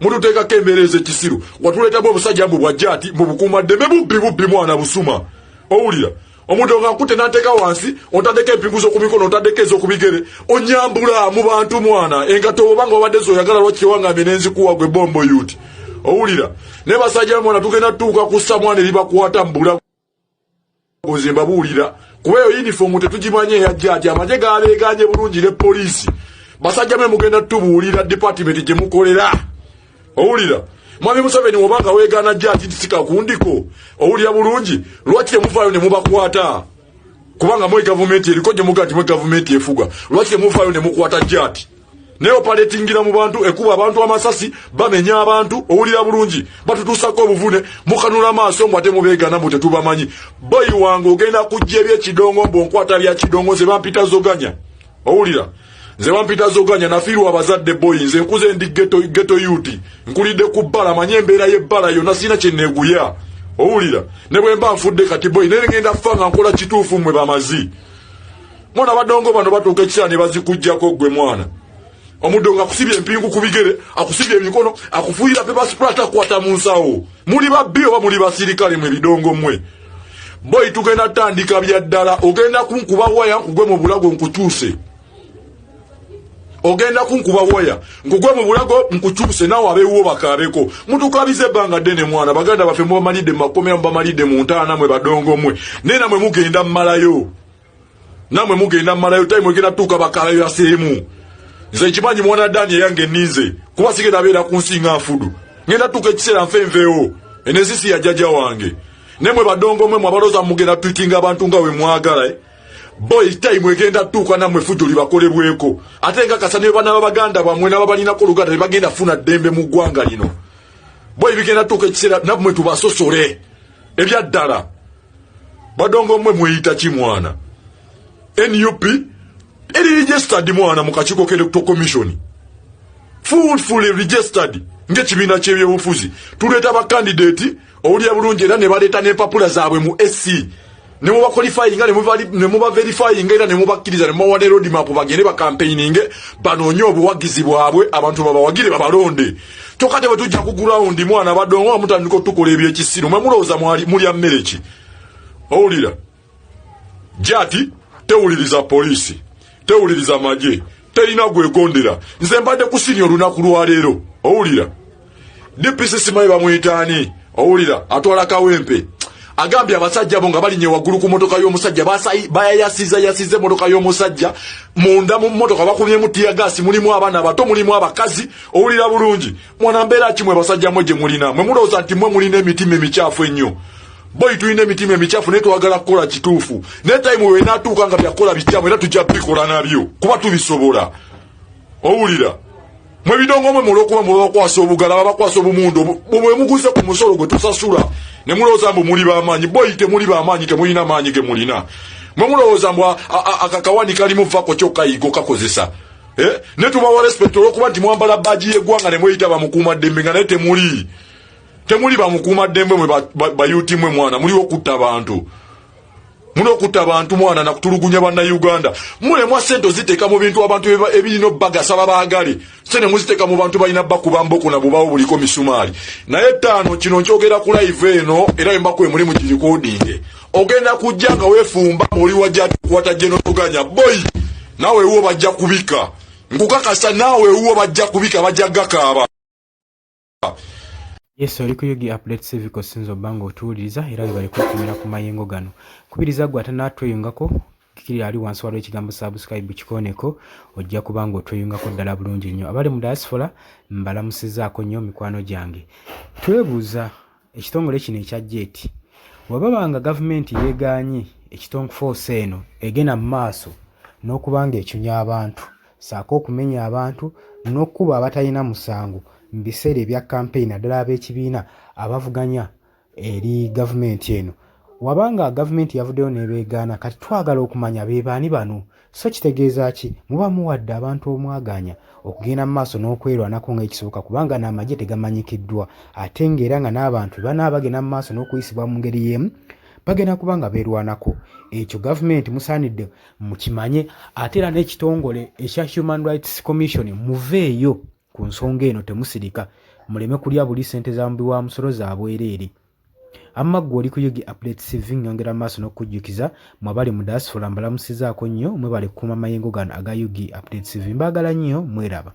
Mututeekako embeera ez'ekisiru. Watuleetamu obusajja mbu bwajja ati mbu bukuumaddembe, bubbi bubbi mwana busuma. Owulira omuntu nga nkute n'anteeka wansi, ontaddeko empingu z'oku mikono, ontaddeko ez'oku bigere, onyambula mu bantu mwana. Engatto oba nga wabadde zoyagala, lwaki tewangambye nenzikuwa gwe bombo yuti? Owulira naye basajja mwana, tugenda tutuuka kussa mwana ebibakwata mu bulago. Nze mbabuulira, kuba eyo yunifoomu tetugimanyi eyajja ati amagye gabeeganye bulungi ne poliisi. Basajja mwe mugenda tubuulira department gye mukolera. Owulira Mwami Museveni, obanga weegaana jja ati nti sikakundiko, owulira bulungi, lwaki temuvaayo ne mubakwata? Kubanga mwe gavumenti eriko gye mugaa nti mwe gavumenti efuga, lwaki temuvaayo ne mukwata jati? Naye opaletingira mu bantu, ekuba abantu amasasi, bamenya abantu, owulira bulungi, batutuusako obuvune, mukanula maaso mbu ate mubeegana mbu tetubamanyi. Boyi wange, ogenda kujja ebyekidongo mbu onkwata bya kidongo. Nze bampita Zoganya, owulira, nze bampita Zoganya. Nafiirwa abazadde boyi, nze nkuze ndi ghetto youth, nkulidde ku bbala, manye embeera y'ebbala yonna, sirina kyeneeguya. Owulira, ne bwe mba nfudde kati boyi, naye ngenda ffa nga nkola kituufu. Mmwe bamazi mwana, badongo bano batuuka ekiseera ne bazikugjako. Gwe mwana, omudongo akusibye empingu ku bigere, akusibye emikono, akufuuyira pepper spray, atakwata mu nsawo. Muli babbi oba muli basirikale mwe bidongo mmwe? Boyi, tugenda tandika bya ddala. Ogenda kunkuba waya nkugwe mu bulago nkukyuse, ogenda kunkuba waya nkugwe mu bulago nkukyuse, naawe abeewuwo bakaabeko. Mutukabiza ebbanga ddene mwana. Baganda baffe mubamalidde mu makomera, mubamalidde mu ntaana mwe badongo mmwe, naye namwe mugenda mmalayo, namwe mugenda mmalayo. Time egenda tuuka bakaalayo yaseemu. Nze nkimanyi mwana Dani eyange nninze, kuba sigenda beera ku nsi nga nfudu. Ngenda tuuka ekiseera nfe nveewo. Eno ensi si ya jjajja wange. Nemwe badongo mwe mwabalooza mugenda twitinga abantu nga we mwagala, eh? Boy, time egenda tuuka nammwe fujjo libakolebweko. Ate nga kasa ne bana baganda bamwe n'ababalinako oluganda tebagenda funa ddembe mu ggwanga lino. Boy, bigenda tuuka ekiseera nammwe tubasosole ebyaddala. Badongo mmwe mweyita ki mwana? NUP eri registered mwana mu kakiiko k'Electoral Commission, fully registered ng'ekibiina ky'ebyobufuzi. Tuleeta bakandidate, owulira bulungi, era ne baleeta n'empapula zaabwe mu SC ne mubaqualifyinga, ne mubaverifyinga, era ne mubakkiriza, ne mubawa ne roadmap bagende bakampeininge, banoonye obuwagizi bwabwe, abantu babawagire, babalonde. Kyokka te bwe tujja ku ground mwana, badongo nga mutandika otukola ebyekisiru. Mwe mulowooza mulya mmere ki? Owulira jati tewuliriza poliisi, tewuliriza magye, terina gwegondera. Nze mbadde ku scene olunaku lwaleero, owulira, DPC simanyi bamuyitaani, owulira, atwala Kawempe, agambye abasajja bo nga balinye waggulu ku motoka y'omusajja, bayayasiza yasiza emotoka y'omusajja. Munda mu motoka bakumyemu tear gas, mulimu abaana abato, mulimu abakazi. Owulira bulungi mwana, mbeera kimwe basajja mwe gye mulina. Mwe mulowooza nti mwe mulina emitima emikyafu ennyo. Boyi, tulina emitima emikyafu, naye twagala kukola kituufu. Naye time wenaatuuka nga byakukola bikyamu, era tujja bikola nabyo kuba tubisobola. Owulira, mwe bidongo mwe, mulwokuba mwebakwasa obugala, babakwasa obumundu bwe muguze ku musolo gwe tusasula, ne mulowooza mbu muli bamaanyi. Boyi, temuli bamaanyi, temulina maanyi ge mulina. Mwe mulowooza mbu akakawani kalimu vako kyokka yigo kakozesa. Eh? Ne tubawa respect olwokuba nti mwambala badge y'eggwanga ne mweyita bamukuumaddembe, nga naye temuli bamukuumaddembe. Mwe bayuti mwe mwana, muliwo okutta abantu, muli okutta abantu mwana nakutulugunya Bannayuganda. Mulemwa sente oziteeka mu bintu abantu ebirina obbagasa babaagale, sente muziteeka mu bantu balina bakuba mboko na bubawo buliko misumaali. Naye ttaano kino nkyogera ku live eno, era embaku emuli mu girecordinge. Ogenda kujja nga weefumba oli wajja tukwata genotoganya. Boyi, naawe ewuwo bajja kubika, nkukakasa, naawe ewuwo bajja kubika, bajja gakaaba. Yes, oli ku UG Update Civic, osinza obba ng'otuwuliriza era webale kwekumira ku mayengo gano. Kubiriza gwe ate n'atweyungako, kikiri ali wansi waliwo ekigambo subscribe, kikooneko, ojja kuba ng'otweyungako ddala bulungi nnyo. Abali mu diaspora mbalamusizaako nnyo mikwano gyange. Twebuuza ekitongole kino ekya JET, bwe baba nga gavumenti yeegaanye ekitong force eno egenda mu maaso n'okuba ng'ecunya abantu ssaako okumenya abantu n'okkuba abatalina musango mu biseera ebya kampeyini, naddala ab'ekibiina abavuganya eri gavumenti eno, wabanga gavumenti yavuddeyo n'ebeegaana, kati twagala okumanya be baani bano? So kitegeeza ki muba muwadde abantu omwaganya okugenda mu maaso n'okwerwanako ng'ekisoboka, kubanga n'amagye tegamanyikiddwa, ate ng'era nga n'abantu banaaba bagenda mu maaso n'okuyisibwa mu ngeri y'emu, bagenda kuba nga beerwanako? Ekyo gavumenti musaanidde mukimanye, ate era n'ekitongole ekya Human Rights Commission muveeyo. Ku nsonga eno temusirika, muleme kulya buli ssente za muwi wa musolo za bwereere. Amma ggwe oli ku Ug Updates TV, nnyongera mu maaso n'okukujjukiza mwe abali mu diaspora mbalamusizaako nnyo, mwebale kukuuma mayengo gano aga Ug Updates TV. Mbaagala nnyo, mweraba.